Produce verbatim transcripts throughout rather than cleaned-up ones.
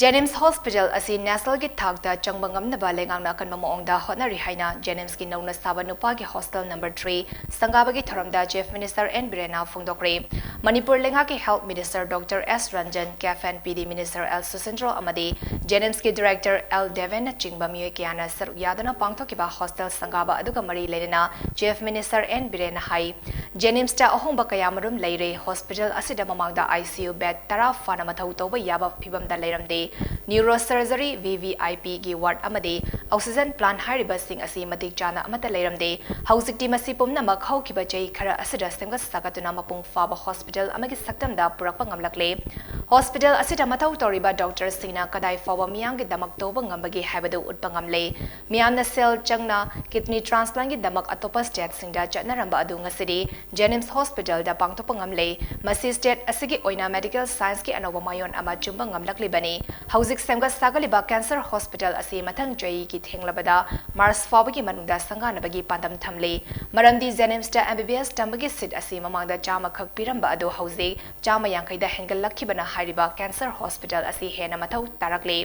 ꯖꯦꯅꯤꯝꯁ hospital ꯑꯁꯤ ꯅꯦꯁꯅꯦꯜꯒꯤ ꯊꯥꯛꯇ ꯆꯪꯕ ꯉꯝꯅꯕ ꯂꯩꯉꯥꯛꯅ ꯑꯀꯟꯕ ꯃꯑꯣꯡꯗ ꯍꯣꯠꯅꯔꯤ ꯍꯥꯏꯅ ꯖꯦꯅꯤꯝꯁꯀꯤ ꯅꯧꯅ ꯁꯥꯕ ꯅꯨꯄꯥꯒꯤ ꯍꯣꯁꯇꯦꯜ ꯅꯝꯕꯔ ꯊ꯭ꯔꯤ ꯁꯪꯒꯥꯕꯒꯤ ꯊꯧꯔꯝꯗ ꯆꯤꯐ ꯃꯤꯅꯤꯁꯇꯔ ꯑꯦꯟ ꯕꯤꯔꯦꯟꯅ ꯐꯣꯡꯗꯣꯛꯈ꯭ꯔꯦ꯫ ꯃꯅꯤꯄꯨꯔ ꯂꯩꯉꯥꯛꯀꯤ ꯍꯦꯜꯊ ꯃꯤꯅꯤꯁꯇꯔ ꯗꯣꯛꯇꯔ ꯑꯦꯁ ꯔꯟꯖꯟ, ꯀꯦꯐ ꯑꯦꯟ ꯄꯤ ꯗꯤ ꯃꯤꯅꯤꯁꯇꯔ ꯑꯦꯜ ꯁꯨꯁꯤꯟꯗ꯭ꯔꯣ ꯑꯃꯗꯤ ꯖꯦꯅꯤꯝꯁꯀꯤ ꯗꯤꯔꯦꯛꯇꯔ ꯑꯦꯜ ꯗꯦꯕꯦꯟꯅꯆꯤꯡꯕ ꯃꯤꯑꯣꯏ ꯀꯌꯥꯅ ꯁꯔꯨꯛ ꯌꯥꯗꯨꯅ ꯄꯥꯡꯊꯣꯛꯈꯤꯕ ꯍꯣꯁꯇꯦꯜ ꯁꯪꯒꯥꯕ ꯑꯗꯨꯒ ꯃꯔꯤ ꯂꯩꯅꯅ ꯆꯤꯐ ꯃꯤꯅꯤꯁꯇꯔ ꯑꯦꯟ ꯕꯤꯔꯦꯟꯅ ꯍꯥꯏ, ꯖꯦꯅꯤꯝꯁꯇ ꯑꯍꯣꯡꯕ ꯀꯌꯥꯃꯔꯨꯝ ꯂꯩꯔꯦ꯫ ꯍꯣꯁꯄꯤꯇꯥꯜ ꯑꯁꯤꯗ ꯃꯃꯥꯡꯗ ꯑꯥꯏ ꯁꯤ ꯌꯨ ꯕꯦꯗ ꯇꯔꯥ ꯐꯥꯅ ꯃꯊꯧ ꯇꯧꯕ ꯌꯥꯕ ꯐꯤꯕꯝꯗ ꯂꯩꯔꯝꯗꯦ꯫ ꯅ꯭ꯌꯨꯔꯣ ꯁꯔꯖꯔꯤ, ꯚꯤ ꯚꯤ ꯑꯥꯏ ꯄꯤꯒꯤ ꯋꯥꯔꯗ ꯑꯃꯗꯤ ꯑꯣꯛꯁꯤꯖꯟ ꯄ꯭ꯂꯥꯟ ꯍꯥꯏꯔꯤꯕꯁꯤꯡ ꯑꯁꯤ ꯃꯇꯤꯛ ꯆꯥꯅ ꯑꯃꯠꯇ ꯂꯩꯔꯝꯗꯦ꯫ ꯍꯧꯖꯤꯛꯇꯤ ꯃꯁꯤ ꯄꯨꯝꯅꯃꯛ ꯍꯧꯈꯤꯕ ꯆꯍꯤ ꯈꯔ ꯑꯁꯤꯗ ꯁꯦꯝꯒꯠ ꯁꯥꯒꯠꯇꯨꯅ ꯃꯄꯨꯡ ꯐꯥꯕ ꯍꯣꯁꯄꯤꯇꯥꯜ ꯑꯃꯒꯤ ꯁꯛꯇꯝꯗ ꯄꯨꯔꯛꯄ ꯉꯝꯂꯛꯂꯦ꯫ ꯍꯣꯁꯄꯤꯇꯥꯜ ꯑꯁꯤꯗ ꯃꯊꯧ ꯇꯧꯔꯤꯕ ꯗꯣꯛꯇꯔꯁꯤꯡꯅ ꯀꯗꯥꯏ ꯐꯥꯎꯕ ꯃꯤꯌꯥꯝꯒꯤꯗꯃꯛ ꯇꯧꯕ ꯉꯝꯕꯒꯦ ꯍꯥꯏꯕꯗꯨ ꯎꯠꯄ ꯉꯝꯂꯦ꯫ ꯃꯤꯌꯥꯝꯅ ꯁꯦꯜ ꯆꯪꯅ ꯀꯤꯗꯅꯤ ꯇ꯭ꯔꯥꯟꯁꯄ꯭ꯂꯥꯟꯒꯤꯗꯃꯛ ꯑꯇꯣꯞꯄ ꯁ꯭ꯇꯦꯠꯁꯤꯡꯗ ꯆꯠꯅꯔꯝꯕ ꯑꯗꯨ ꯉꯁꯤꯗꯤ ꯖꯦꯅꯤꯝꯁ ꯍꯣꯁꯄꯤꯇꯥꯜꯗ ꯄꯥꯡꯊꯣꯛꯄ ꯉꯝꯂꯦ꯫ ꯃꯁꯤ ꯁ꯭ꯇꯦꯠ ꯑꯁꯤꯒꯤ ꯑꯣꯏꯅ ꯃꯦꯗꯤꯀꯦꯜ ꯁꯥꯏꯟꯁꯀꯤ ꯑꯅꯧꯕ ꯃꯥꯏꯑꯣꯟ ꯑꯃ ꯆꯨꯝꯕ ꯉꯝꯂꯛꯂꯤꯕꯅꯤ꯫ ꯍꯧꯖꯤꯛ ꯁꯦꯝꯒꯠ ꯁꯥꯒꯠꯂꯤꯕ ꯀꯦꯟꯁꯔ ꯍꯣꯁꯄꯤꯇꯥꯜ ꯑꯁꯤ ꯃꯊꯪ ꯆꯍꯤꯒꯤ ꯊꯦꯡꯂꯕꯗ ꯃꯥꯔꯆ ꯐꯥꯎꯕꯒꯤ ꯃꯅꯨꯡꯗ ꯁꯪꯒꯥꯅꯕꯒꯤ ꯄꯥꯟꯗꯝ ꯊꯝꯂꯤ꯫ ꯃꯔꯝꯗꯤ ꯖꯦꯅꯤꯝꯁꯇ ꯑꯦꯝ ꯕꯤ ꯕꯤ ꯑꯦꯁ ꯇꯝꯕꯒꯤ ꯁꯤꯠ ꯑꯁꯤ ꯃꯃꯥꯡꯗ ꯆꯥꯝꯃ ꯈꯛ ꯄꯤꯔꯝꯕ ꯑꯗꯨ ꯍꯧꯖꯤꯛ ꯆꯥꯝꯃ ꯌꯥꯡꯈꯩꯗ ꯍꯦꯟꯒꯠꯂꯛꯈꯤꯕꯅ ꯍꯥꯏꯔꯤꯕ ꯀꯦꯟꯁꯔ ꯍꯣꯁꯄꯤꯇꯥꯜ ꯑꯁꯤ ꯍꯦꯟꯅ ꯃꯊꯧ ꯇꯥꯔꯛꯂꯤ꯫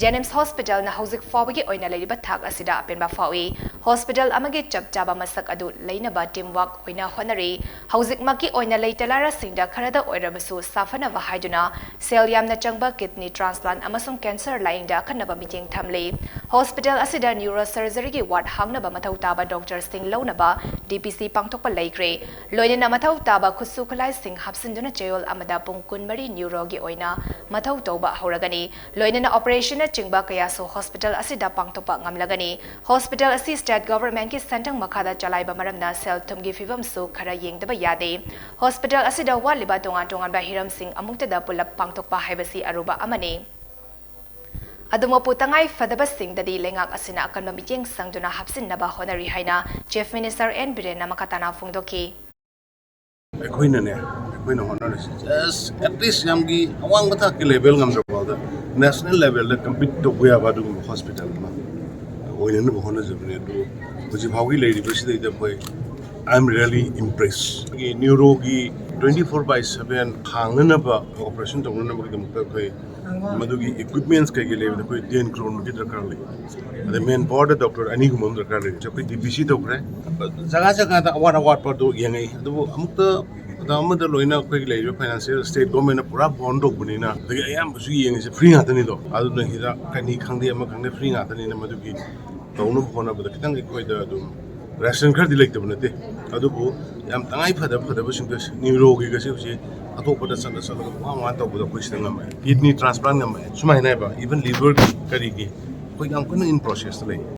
ꯖꯦꯅꯤꯝꯁ ꯍꯣꯁꯄꯤꯇꯥꯜꯅ ꯍꯧꯖꯤꯛ ꯐꯥꯎꯕꯒꯤ ꯑꯣꯏꯅ ꯂꯩꯔꯤꯕ ꯊꯥꯛ ꯑꯁꯤꯗ ꯑꯄꯦꯟꯕ ꯐꯥꯎꯏ꯫ ꯍꯣꯁꯄꯤꯇꯥꯜ ꯑꯃꯒꯤ ꯆꯞ ꯆꯥꯕ ꯃꯁꯛ ꯑꯗꯨ ꯂꯩꯅꯕ ꯇꯤꯝ ꯋꯥꯔꯛ ꯑꯣꯏꯅ ꯍꯣꯠꯅꯔꯤ꯫ ꯍꯧꯖꯤꯛꯃꯛꯀꯤ ꯑꯣꯏꯅ ꯂꯩꯇ ꯂꯥꯏꯔꯁꯤꯡꯗ ꯈꯔꯗ ꯑꯣꯏꯔꯕꯁꯨ ꯁꯥꯐꯅꯕ ꯍꯥꯏꯗꯨꯅ ꯁꯦꯜ ꯌꯥꯝꯅ ꯆꯪꯕ ꯀꯤꯗꯅꯤ ꯇ꯭ꯔꯥꯟꯁꯄ꯭ꯂꯥꯟ ꯑꯃꯁꯨꯡ ꯀꯦꯟꯁꯔ ꯂꯥꯌꯦꯡꯗ ꯑꯈꯟꯅꯕ ꯃꯤꯠꯌꯦꯡ ꯊꯝꯂꯤ꯫ ꯍꯣꯁꯄꯤꯇꯥꯜ ꯑꯁꯤꯗ ꯅ꯭ꯌꯨꯔꯣ ꯁꯔꯖꯔꯤꯒꯤ ꯋꯥꯔꯗ ꯍꯥꯡꯅꯕ ꯃꯊꯧ ꯇꯥꯕ ꯗꯣꯛꯇꯔꯁꯤꯡ ꯂꯧꯅꯕ ꯗꯤ ꯄꯤ ꯁꯤ ꯄꯥꯡꯊꯣꯛꯄ ꯂꯩꯈ꯭ꯔꯦ꯫ ꯂꯣꯏꯅꯅ ꯃꯊꯧ ꯇꯥꯕ ꯈꯨꯠꯁꯨ ꯈꯨꯠꯂꯥꯏꯁꯤꯡ ꯍꯥꯞꯆꯤꯟꯗꯨꯅ ꯆꯌꯣꯜ ꯑꯃꯗ ꯄꯨꯡ ꯀꯨꯟꯃꯔꯤ ꯅ꯭ꯌꯨꯔꯣꯒꯤ ꯑꯣꯏꯅ ꯃꯊꯧ ꯇꯧꯕ ꯍꯧꯔꯒꯅꯤ꯫ ꯂꯣꯏꯅꯅ ꯑꯣꯄꯔꯦꯁꯟꯅꯆꯤꯡꯕ ꯀꯌꯥꯁꯨ ꯍꯣꯁꯄꯤꯇꯥꯜ ꯑꯁꯤꯗ ꯄꯥꯡꯊꯣꯛꯄ ꯉꯝꯂꯒꯅꯤ꯫ ꯍꯣꯁꯄꯤꯇꯥꯜ ꯑꯁꯤ ꯁ꯭ꯇꯦꯠ ꯒꯚꯔꯟꯃꯦꯟꯠꯀꯤ ꯁꯦꯟꯊꯪ ꯃꯈꯥꯗ ꯆꯂꯥꯏꯕ ꯃꯔꯝꯅ ꯁꯦꯜ ꯊꯨꯝꯒꯤ ꯐꯤꯕꯝꯁꯨ ꯈꯔ ꯌꯦꯡꯗꯕ ꯌꯥꯗꯦ꯫ ꯍꯣꯁꯄꯤꯇꯥꯜ ꯑꯁꯤꯗ ꯋꯥꯠꯂꯤꯕ ꯇꯣꯉꯥꯟ ꯇꯣꯉꯥꯟꯕ ꯍꯤꯔꯝꯁꯤꯡ ꯑꯃꯨꯛꯇꯗ ꯄꯨꯂꯞ ꯄꯥꯡꯊꯣꯛꯄ ꯍꯥꯏꯕꯁꯤ ꯑꯔꯨꯕ ꯑꯃꯅꯤ꯫ ꯑꯗꯨꯃꯛꯄꯨ ꯇꯉꯥꯏ ꯐꯗꯕꯁꯤꯡꯗꯗꯤ ꯂꯩꯉꯥꯛ ꯑꯁꯤꯅ ꯑꯀꯟꯕ ꯃꯤꯠꯌꯦꯡ ꯆꯪꯗꯨꯅ ꯍꯥꯞꯆꯤꯟꯅꯕ ꯍꯣꯠꯅꯔꯤ ꯍꯥꯏꯅ ꯆꯤꯐ ꯃꯤꯅꯤꯁꯇꯔ ꯑꯦꯟ ꯕꯤꯔꯦꯟꯅ ꯃꯈꯥ ꯇꯥꯅ ꯐꯣꯡꯗꯣꯛꯈꯤ꯫ ꯑꯩꯈꯣꯏꯅꯅꯦ, ꯑꯩꯈꯣꯏꯅ ꯍꯣꯠꯅꯔꯤꯁꯦ just at least ꯌꯥꯝꯒꯤ ꯑꯋꯥꯡꯕ ꯊꯥꯛꯀꯤ ꯂꯦꯚꯦꯜ ꯉꯝꯗ꯭ꯔꯐꯥꯎꯗ ꯅꯦꯁꯅꯦꯜ ꯂꯦꯚꯦꯜꯗ ꯀꯝꯄꯤꯠ ꯇꯧꯕ ꯌꯥꯕ ꯑꯗꯨꯒꯨꯝꯕ ꯍꯣꯁꯄꯤꯇꯥꯜ ꯑꯃ ꯑꯣꯏꯅꯅꯕ ꯍꯣꯠꯅꯖꯕꯅꯦ꯫ ꯑꯗꯨ ꯍꯧꯖꯤꯛ ꯐꯥꯎꯒꯤ ꯂꯩꯔꯤꯕꯁꯤꯗꯩꯗ ꯑꯩꯈꯣꯏ, I am really impressed꯫ ꯑꯩꯈꯣꯏꯒꯤ ꯅ꯭ꯌꯨꯔꯣꯒꯤ twenty four by seven ꯍꯥꯡꯅꯅꯕ, ꯑꯣꯄꯔꯦꯁꯟ ꯇꯧꯅꯅꯕꯒꯤꯗꯃꯛꯇ ꯑꯩꯈꯣꯏ ꯃꯗꯨꯒꯤ ꯏꯀ꯭ꯋꯤꯞꯃꯦꯟꯁ ꯀꯩꯀꯩ ꯂꯩꯕꯗ ꯑꯩꯈꯣꯏ ꯇꯦꯟ ꯀ꯭ꯔꯣꯔꯃꯨꯛꯀꯤ ꯗꯔꯀꯥꯔ ꯂꯩ꯫ ꯑꯗꯩ ꯃꯦꯟ ꯄꯥꯋꯔꯗ ꯗꯣꯛꯇꯔ ꯑꯅꯤꯒꯨꯝꯕ ꯑꯃ ꯗꯔꯀꯥꯔ ꯂꯩ꯫ ꯑꯩꯈꯣꯏ ꯗꯤ ꯄꯤ ꯁꯤ ꯇꯧꯈ꯭ꯔꯦ꯫ ꯖꯒꯥ ꯖꯒꯥꯗ ꯑꯋꯥꯠ ꯑꯋꯥꯠꯄꯗꯣ ꯌꯦꯡꯉꯛꯏ꯫ ꯑꯗꯨꯕꯨ ꯑꯃꯨꯛꯇ ꯃꯇꯝ ꯑꯃꯗ ꯂꯣꯏꯅ ꯑꯩꯈꯣꯏꯒꯤ ꯂꯩꯔꯤꯕ ꯐꯥꯏꯅꯥꯟꯁꯤꯌꯦꯜ ꯁ꯭ꯇꯦꯠ ꯒꯣꯔꯃꯦꯟꯅ ꯄꯨꯔꯥ ꯕꯣꯟ ꯇꯧꯕꯅꯤꯅ, ꯑꯗꯒꯤ ꯑꯌꯥꯝꯕꯁꯨ ꯌꯦꯡꯉꯤꯁꯦ ꯐ꯭ꯔꯤ ꯉꯥꯛꯇꯅꯤꯗꯣ꯫ ꯑꯗꯨꯅ ꯍꯤꯗꯥꯛ ꯀꯅꯤ ꯈꯪꯗꯦ, ꯑꯃ ꯈꯪꯗꯦ, ꯐ꯭ꯔꯤ ꯉꯥꯛꯇꯅꯤꯅ ꯃꯗꯨꯒꯤ ꯇꯧꯅꯕ ꯍꯣꯠꯅꯕꯗ ꯈꯤꯇꯪ ꯑꯩꯈꯣꯏꯗ ꯑꯗꯨꯝ ꯔꯦꯁꯟ ꯈꯔꯗꯤ ꯂꯩꯇꯕ ꯅꯠꯇꯦ꯫ ꯑꯗꯨꯕꯨ ꯌꯥꯝ ꯇꯉꯥꯏ ꯐꯗꯕ ꯐꯗꯕꯁꯤꯡꯗꯣ ꯅ꯭ꯌꯨꯔꯣꯒꯤꯒꯁꯦ ꯍꯧꯖꯤꯛ ꯑꯇꯣꯞꯄꯗ ꯆꯠꯂ ꯆꯠꯂꯒ ꯋꯥ ꯋꯥ ꯇꯧꯕꯗ ꯑꯩꯈꯣꯏ ꯁꯤꯗ ꯉꯝꯃꯦ꯫ ꯀꯤꯗꯅꯤ ꯇ꯭ꯔꯥꯟꯁꯄ꯭ꯂꯥꯟ ꯉꯝꯃꯦ꯫ ꯁꯨꯃꯥꯏꯅ ꯍꯥꯏꯕ, ꯏꯚꯟ ꯂꯤꯚꯔꯒꯤ ꯀꯔꯤꯒꯤ ꯑꯩꯈꯣꯏ ꯌꯥꯝ ꯀꯟꯅ ꯏꯟ ꯄ꯭ꯔꯣꯁꯦꯁꯇ ꯂꯩ꯫